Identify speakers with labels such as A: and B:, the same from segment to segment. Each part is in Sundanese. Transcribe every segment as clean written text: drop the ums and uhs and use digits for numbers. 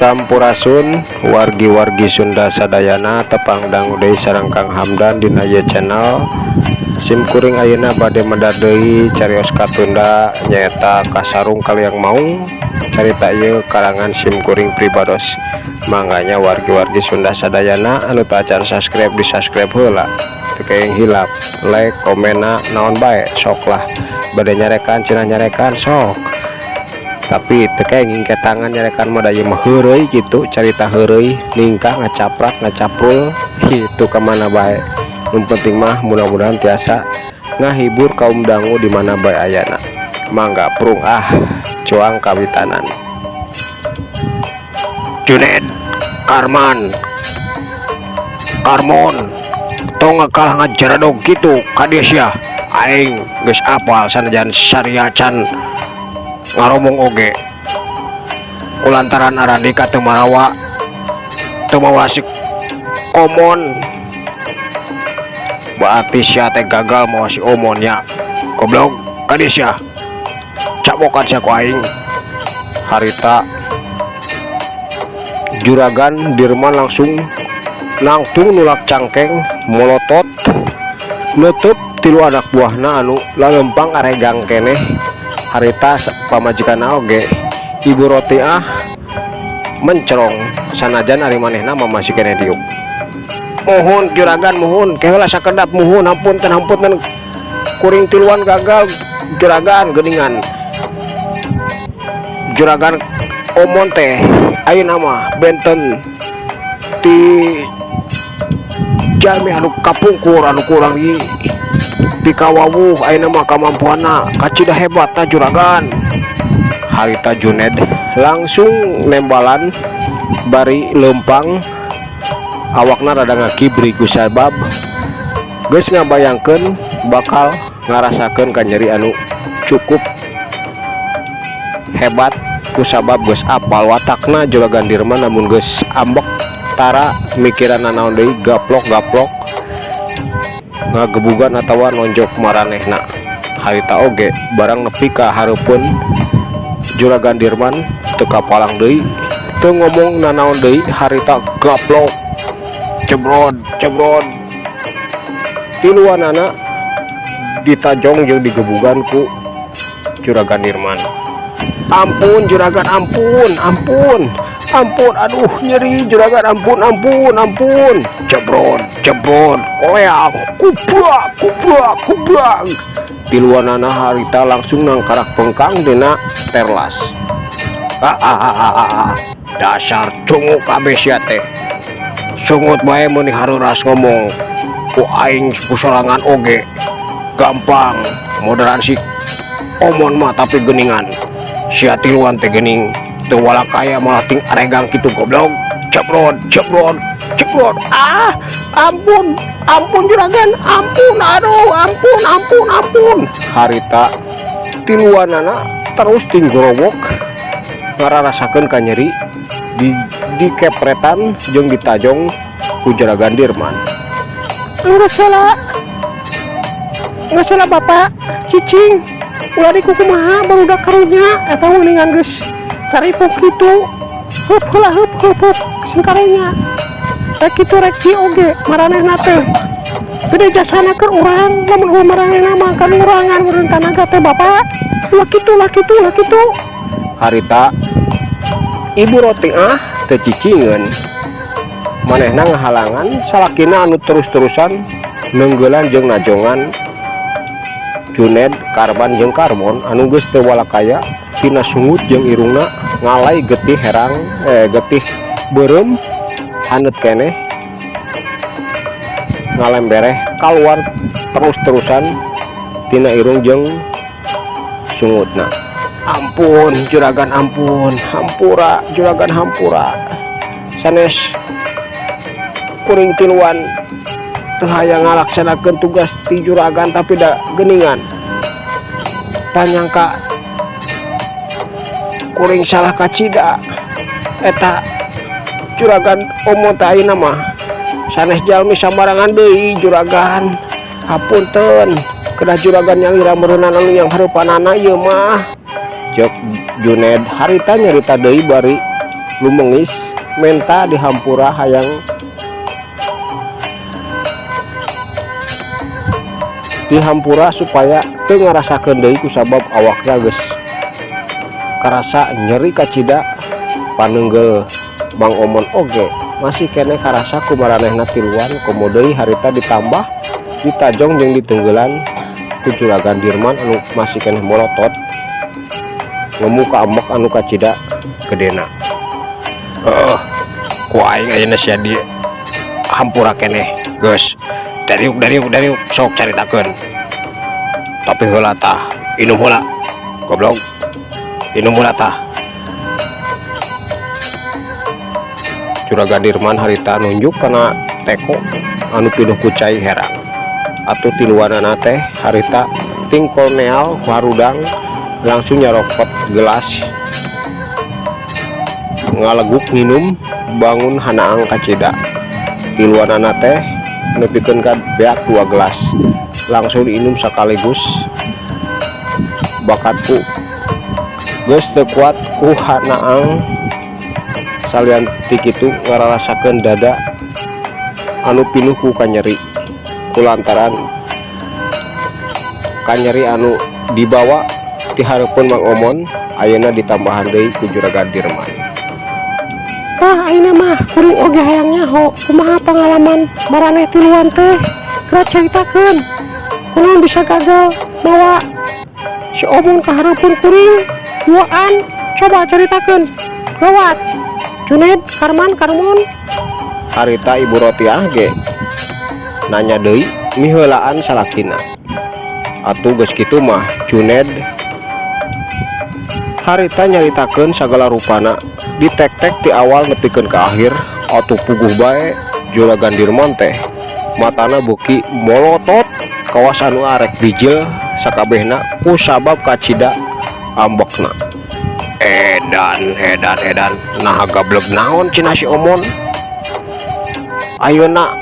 A: Sampurasun wargi-wargi Sunda sadayana, tepang dangu deui sareng Kang Hamdan dina ieu channel. Sim kuring ayeuna bade medar deui carios katunda, nyaeta Kasarung Kaliang Maung. Carita ieu karangan sim kuring pribados. Mangga nya, wargi-wargi Sunda sadayana anu teu acan subscribe, di subscribe heula, teu kenging hilap like, komenna, naon bae sok lah. Bade nyarekan cenah, nyarekan sok, tapi teu kenging ketangan nyarekan mah, da ieu mah heureuy kitu, carita heureuy, ningkah ngacaprak ngacaprul itu kamana bae. Nu penting mah mudah-mudahan tiasa ngahibur kaum dangu di mana bae ayana. Mangga prung ah, cuang kawitanan. Juned, Karman, Karmon, tong kalah ngajaradog kitu ka dieu sia. Aing geus apal sanajan saria can ngaromong oge, kulantaran arandika teu marawa, teu mawa si Omon, berarti sia teh gagal mawa si Omon nya. Goblok, ka dieu sia, cabokan sia ku aing. Harita Juragan Dirman langsung nangtung nulak cangkeng, molotot nutup tilu anak buahna anu lalempang aregang keneh. Harita pamajikan oge, Ibu Rotiah, mencerong sanajan ari manehna mah masih keneh diuk. "Mohon, Juragan, mohon ke heula sakedap, mohon, hapunten, hapunten, kuring tiluan gagal, Juragan. Geuningan Juragan Omon teh ayeuna mah benten ti jalmi anu kapungkur anu kurang di pikawawuh. Ayeuna mah kamampuanna kacida hebat ta, Juragan." Harita Juned langsung nembalan bari lempang, awakna rada ngakibri kusabab geus ngabayangkeun bakal ngarasakeun kanyeri anu cukup hebat kusabab geus apal watakna Juragan Dirman. Namun geus ambek, tara mikiran naon deui, gaplok-gaplok ngagebugan atawa nonjok maranehna. Harita oge barang nepi ka hareupeun Juragan Dirman, teu kapalang deui, teu ngomong nanaon deui. Harita gaplok, cebrod cebrod, tiluanana ditajong jeung digebugan ku Juragan Dirman. "Ampun, Juragan, ampun, ampun, ampun, aduh, nyeri, Juragan, ampun, ampun, ampun." Cebrod cebrod, koleang, kubrak kubrak kubrak, tiluanana harita langsung nangkarak pengkang dina terlas. "Ah, ah, ah, ah, ah, ah. Dasar cungu kabeh sia teh, sungut bae meuni haruras ngomong. Ku aing ku sorangan oge gampang moderan si Omon mah, tapi geningan sia tiluan teh gening teu walakaya, malah ting aregang kitu, goblok." Cebrod cebrod cebrod. "Ah, ampun, ampun, Juragan, ampun, aduh, ampun, ampun, ampun." Harita tiluanana terus tinggorowok ngararasakeun kanyeri di dikepretan jeung ditajong ku Juragan Dirman.
B: "Enggak salah, enggak salah, Bapak. Cicing ulah dikukumaha, barudak karunya eta mendingan geus taripuk kitu. Hup heula, hup hup hup, sing karunya rek kitu rek kieu oge maranehna teh gede jasana keur urang. Lamun euweuh maranehna mah kan ngurangan meureun tanaga teh, Bapak. Ulah kitu, ulah kitu, ulah kitu."
A: Harita Ibu Rotiah teu cicingeun, manehna ngahalangan salakina anu terus-terusan neunggelan jeung najongan Juned, Karban jeung Karmon anu geus teu walakaya tina sungut jeung irungna ngalai getih herang, eh, getih beureum haneut keneh, ngalembereh kaluar terus-terusan tina irung jeung sungutna. "Ampun, Juragan, ampun, hampura, Juragan, hampura. Sanes kuring tiluan teu hayang ngalaksanakeun tugas ti Juragan, tapi da geuningan panyangka kuring salah kacida. Eta Juragan Omon teh ayeuna mah sanes jalmi sambarangan deui, Juragan. Hapunten, kedah Juragan nyalira meureunan anu yang hareupanana ieu mah," ceuk Juned. Harita nyarita deui bari Lumengis menta dihampura, hayang dihampura supaya teu ngarasakeun deui kusabab awakna geus karasa nyeri kacida. Paneunggeul Mang Omon oge masih keneh karasa ku maranehna tiluan, komo deui harita ditambah ditajong jeung diteunggeulan ku Juragan Dirman anu masih keneh molotot ngemu ka ambek anu kacida gedena. Heeh, ku aing ayeuna sia di hampura keneh. Geus, dariuk dariuk dariuk, sok caritakeun. Tapi heula tah, inum heula. Goblok. Inum heula tah. Juragan Dirman harita nunjuk kana teko anu pinuh ku cai herang. Atuh tiluanana teh harita tingkol neal harudang, langsung nyarokot gelas, ngaleguk nginum bangun hanaang kacida. Tiluanana teh nepikeun ka beak dua gelas, langsung diinum sekaligus. Bakat ku geus teu kuat ku hanaang. Salian ti kitu, ngararasakeun dada anu pinuh ku kanyeri kulantaran kanyeri anu dibawa ti hareupeun Mang Omon, ayeuna ditambahan deui ku Juragan Dirman.
B: Tah, ayeuna mah kuring oge hayang nyaho kumaha pengalaman maraneh tiluan teh. Geura caritakeun, kunaon bisa gagal mawa si Omon ka hareupeun kuring duaan? Coba caritakeun, gawat, Juned, Karman, Karmon.
A: Harita Ibu Rotiah ge nanya deui miheulaan salakina. Atuh geus kitu mah Juned harita nyaritakeun sagala rupana, ditek-tek ti awal nepikeun ka akhir. Atuh puguh bae Juragan Dirman teh matana beuki molotot kawas anu arek bijil sakabehna kusabab kacida ambekna. Edan edan edan, nah gableg naon cenah si Omon ayeuna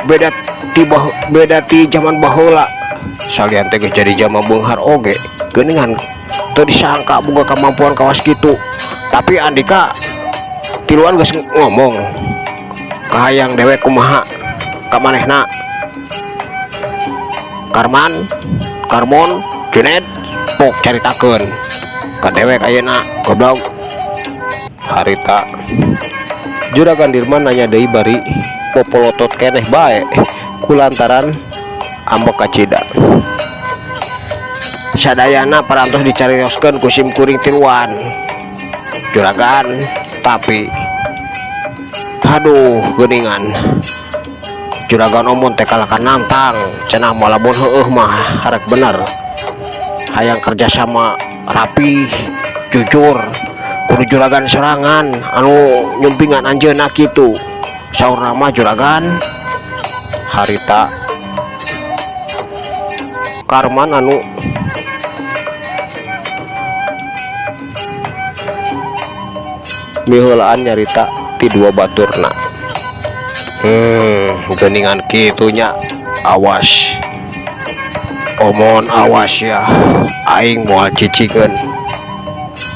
A: beda ti beda ti zaman baheula. Salian teh geus jadi jalma beunghar oge, geuningan teu disangka boga kemampuan kawas kitu. Tapi andika tiluan geus ngomong kahayang dewek kumaha ka manehna, Karman, Karmon, Junet? Pok caritakeun ka dewek ayeuna, goblok. Harita Juragan Dirman nanya deui bari popolotot keneh bae kulantaran ambek kacida. Sadayana parantos dicarioskeun ku sim kuring tiluan, Juragan, tapi aduh, geuningan Juragan Omon teh kalahkan nantang cenah mah, lamun heueuh mah harek bener hayang kerjasama rapi jujur, kudu juragan sorangan anu nyumpingan anjeunna, kitu saurna mah, Juragan. Harita Karman anu miheulaan nyarita ti dua baturna. Geuningan kitu nya. Awas Omon, awas ya, aing moal cicingkeun.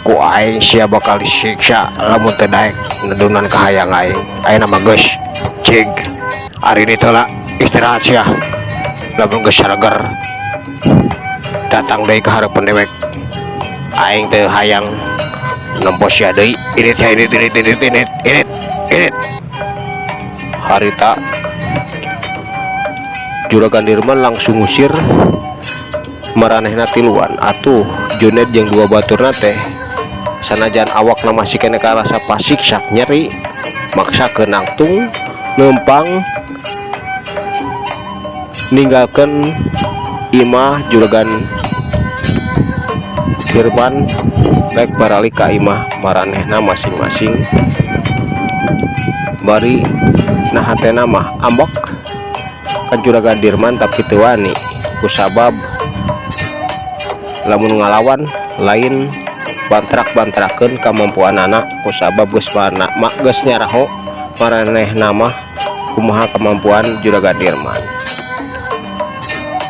A: Ku aing sia bakal disiksa lamun teu daek nedunan kahayang aing. Ayeuna mah geus cig ari ditu lah, istirahat sia. Lamun geus saleger, datang deui ka hareupeun dewek. Aing teu hayang nempo sia deui. Indit sia, indit, indit, indit, indit, indit, indit. Harita Juragan Dirman langsung ngusir maranehna tiluan. Atuh Juned jeung dua baturna teh sanajan awakna masih keneh karasa pasiksak nyeri, maksakeun nangtung leumpang ninggalkeun imah Juragan Dirman, rek baralik ka imah maranehna masing-masing bari na hatena mah ambek ka Juragan Dirman, tapi teu wani kusabab lamun ngalawan lain bantrak-bantrakeun kamampuanana, kusabab geus mana mak geus nyaraho maranehna mah kumaha kemampuan Juragan Dirman.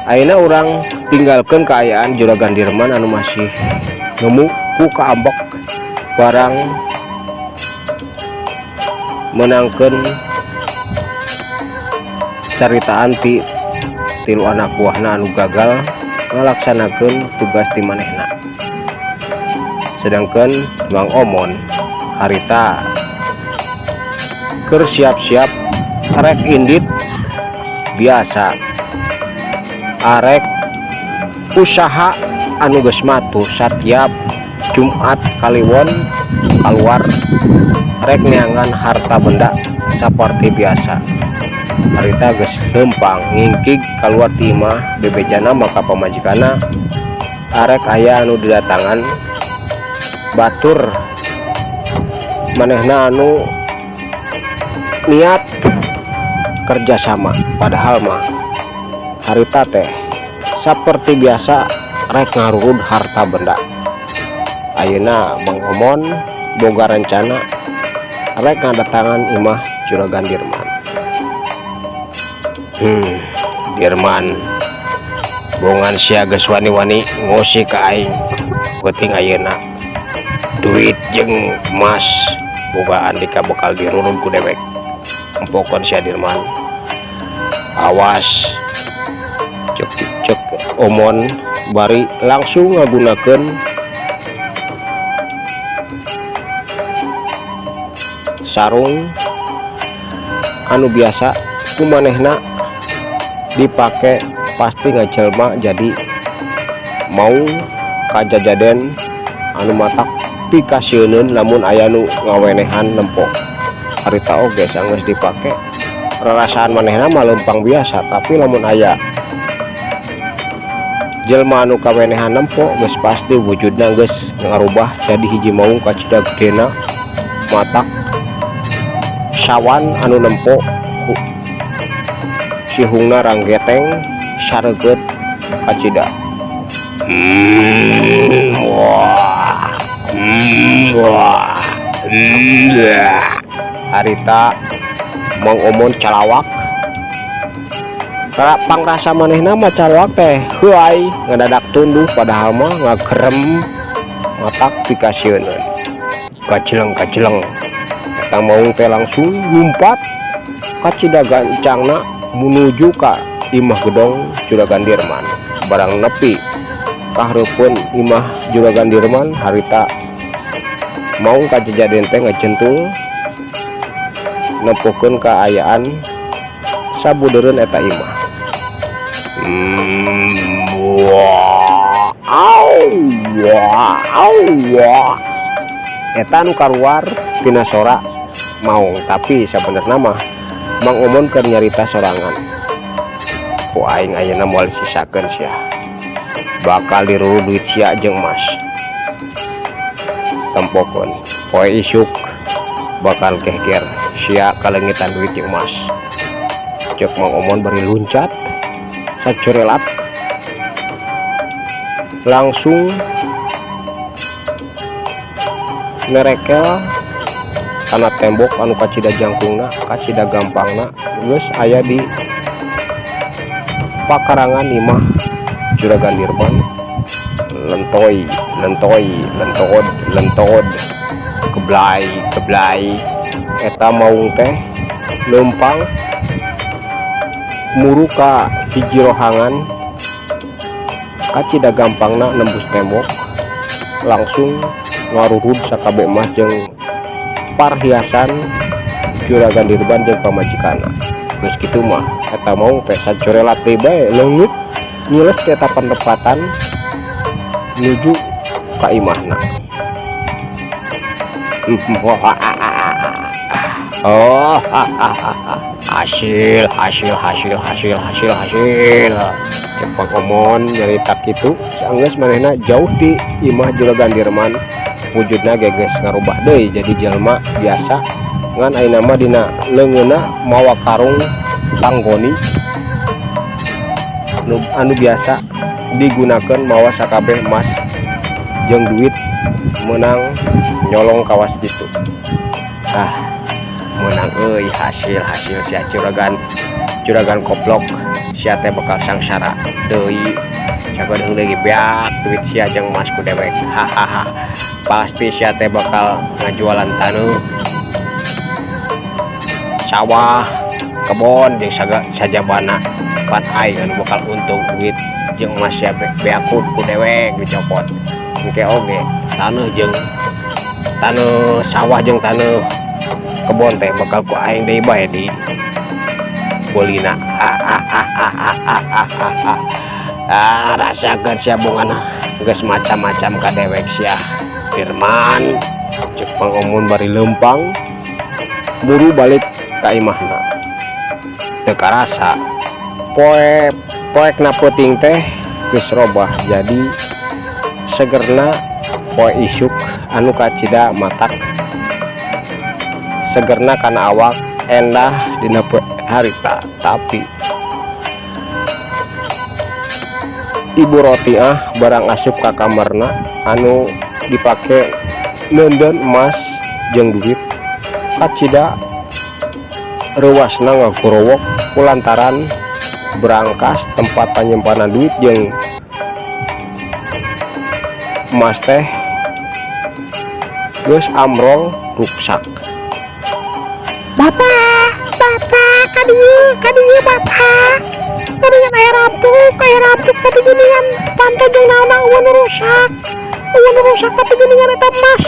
A: Ayeuna urang tinggalkeun kaayaan Juragan Dirman anu masih ngemu ku kaambek barang. Meunangkeun caritaan ti tilu anak buahna anu gagal ngalaksanakeun tugas ti manehna. Sedangkan Mang Omon harita keur siap-siap rek indit biasa, arek usaha anu geus matuh satiap Jumat Kaliwon keluar rek neangan harta benda saperti biasa. Harita geus leumpang ngingkig kaluar ti imah, bebejana maka pamajikanna arek aya anu didatangan batur manehna anu niat kerjasama, padahal mah harita teh seperti biasa rek ngarurud harta benda. Ayeuna Mang Omon boga rencana rek ngadatangan imah Juragan Dirman. Dirman, bongan sia geus wani-wani ngusik ka aing. Penting ayeuna duit jeung emas boga andika bakal dirurud ku dewek. Empokon sia, Dirman, awas, cek cek Omon bari langsung ngagunakeun sarung anu biasa ku manehna dipake pasti ngajelma jadi maung kajajaden anu matak pikasieuneun lamun aya nu ngawenehan nempo. Harita oge sanggeus dipake rarasaan manehna mah leumpang biasa, tapi lamun aya jelma anu kawenehan nempo geus pasti wujudna geus ngarubah jadi hiji maung kacida gedena, matak sawan anu nempo sihungna ranggeteng sareugeut kacida. Wah, wah, Harita Mang Omon calawak. Pangrasa manehna mah calawak teh heuay ngadadak tunduh, padahal mah ngagerem matak pikasieuneun. Kajeleng kajeleng eta maung teh langsung lumpat kacida gancangna menuju ka imah gedong Juragan Dirman. Barang nepi kahareupeun imah Juragan Dirman, harita maung kajajaden teh ngajentul nempokeun kaayaan sabudeureun eta imah. Wah, wah, wah. Eta anu kaluar tina sora maung, tapi sabenerna mah Mang Omon keur nyarita sorangan. Ku aing ayeuna moal disisakeun sia, bakal dirurud duit sia jeung emas. Tempokeun poe isuk bakal geger sia kaleungitan duit jeung emas, cek Mang Omon bari luncat sacurelat langsung nerekel kana tembok anu kacida jangkungna kacida gampangna geus aya di pakarangan imah Juragan Dirman. Lentoy lentoy lentod lentod, keblay keblay, eta maung teh leumpang muru ka hiji rohangan kacida gampangna nembus tembok langsung ngarurud sakabeh emas jeung parhiasan Juragan Dirman jeung pamajikanna. Geus kitu mah eta maung teh sacorelat deui bae leungit nyiles ke eta penempatan nuju ka imahna. Oh, hasil hasil hasil hasil hasil hasil, cek Mang Omon nyarita kitu sanggeus manehna jauh ti imah Juragan Dirman. Wujudna ge geus ngarubah deui jadi jelema biasa, ngan ayeuna mah dina leungeunna mawa karung tanggoni anu biasa digunakeun mawa sakabeh emas jeung duit meunang nyolong kawas kitu. Ah, meunang euy, hasil hasil sia juragan juragan koplok, sia teh bakal sangsara deui. Sakedeung deui beak duit sia jeung emas ku dewek. Hahaha, pasti sia teh bakal ngajualan taneuh. Sawah, kebon jeung sajabana pan aing anu bakal untung. Duit jeung emas sia beakun ku dewek dicopot. Engke oge taneuh jeung taneuh sawah jeung taneuh kebon teh bakal ku aing deui bae di beulina. Ah, rasakeun sia bungana, geus macam-macam ka dewek sia Dirman, cek Mang Omun bari leumpang buru balik ka imahna. Teu karasa poe poekna peuting teh geus robah jadi segerna poe isuk anu kacida matak segerna kana awak, endah dina poe harita. Tapi Ibu Rotiah barang asup ka kamarna anu dipake neundeun emas jeung duit, kacida reuwasna ngagorowok kulantaran berangkas tempat panyimpanan duit jeung emas teh geus amrol ruksak.
B: Bapak, bapak, kadieu, kadieu bapak. Geuningan aya rampok tapi geuningan panto jeung naonna euweuh nu rusak. Euweuh nu rusak tapi geuningan eta emas.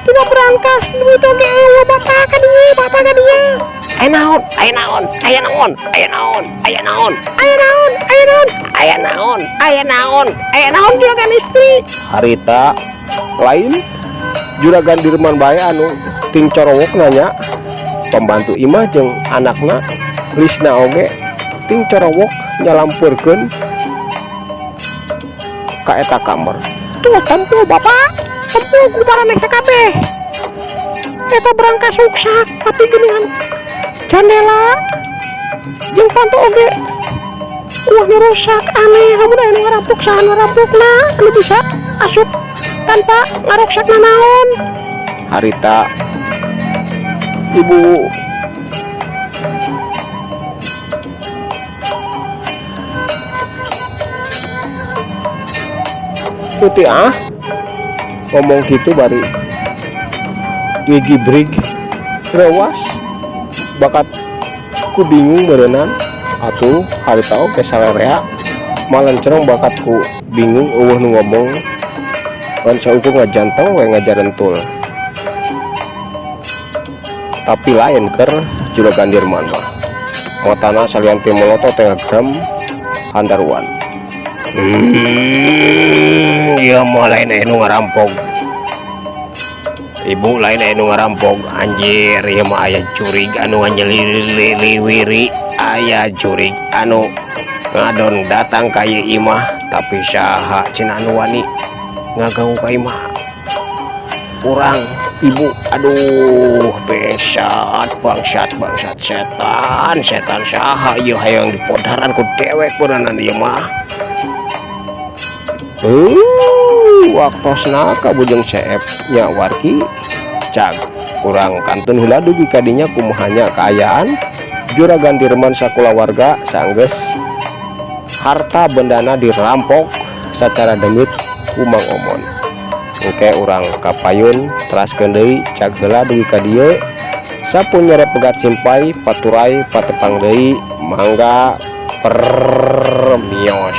B: Dina berangkas duit oge euweuh, bapak, kadieu, bapak, kadieu.
A: Aya naon? Aya naon? Aya naon? Aya naon? Aya naon?
B: Aya naon? Aya naon?
A: Aya naon?
B: Aya naon? Aya naon, juragan istri?
A: Harita lain Juragan Dirman bae anu ting corowok nanya. Pembantu imah jeung anakna Lisna oge ting corowok nyalampeurkeun ka eta kamar.
B: Tuh tempo bapak, tempo ku maraneh sakabeh. Eta berangkas ruksak tapi geuningan jandela jeung panto oge euweuh nu rusak. Aneh, lamun aya nu ngarampok, saha nu ngarampokna anu bisa asup tanpa ngaruksak nanaon?
A: Harita Ibu Putih ah ngomong gitu bari ngigibrig rewas bakat ku bingung berenang atuh. Harita oge sarerea malencerong bakat ku bingung, euweuh nu ngomong kan saukur ngajanteng we ngajarentul. Tapi lain keur Juragan Dirman mah, matana salian ti molotot teh ngagerem handaruan. Ieu mah lain aya nu ngarampok, Ibu, lain aya nu ngarampok. Anjir, ieu mah aya jurig anu nganyeliliwiri, aya jurig anu ngadon datang ka ieu imah. Tapi saha cenah anu wani ngaganggu ka imah urang, Ibu? Aduh, besat, bangsat, bangsat, setan, setan saha ieu hayang dipodaran ku dewek beuneunan ieu mah. Waktosna kabujeng seep nya wargi. Cag urang kantun heula dugi kadinya kumaha nya kaayaan Juragan Dirman sakulawarga sanggeus harta bendana dirampok sacara demit ku Mang Omon. Engke urang kapayun teraskeun deui. Cag heula dugi ka dieu. Sampun nyere pegat simpay paturay patepang deui, mangga permios.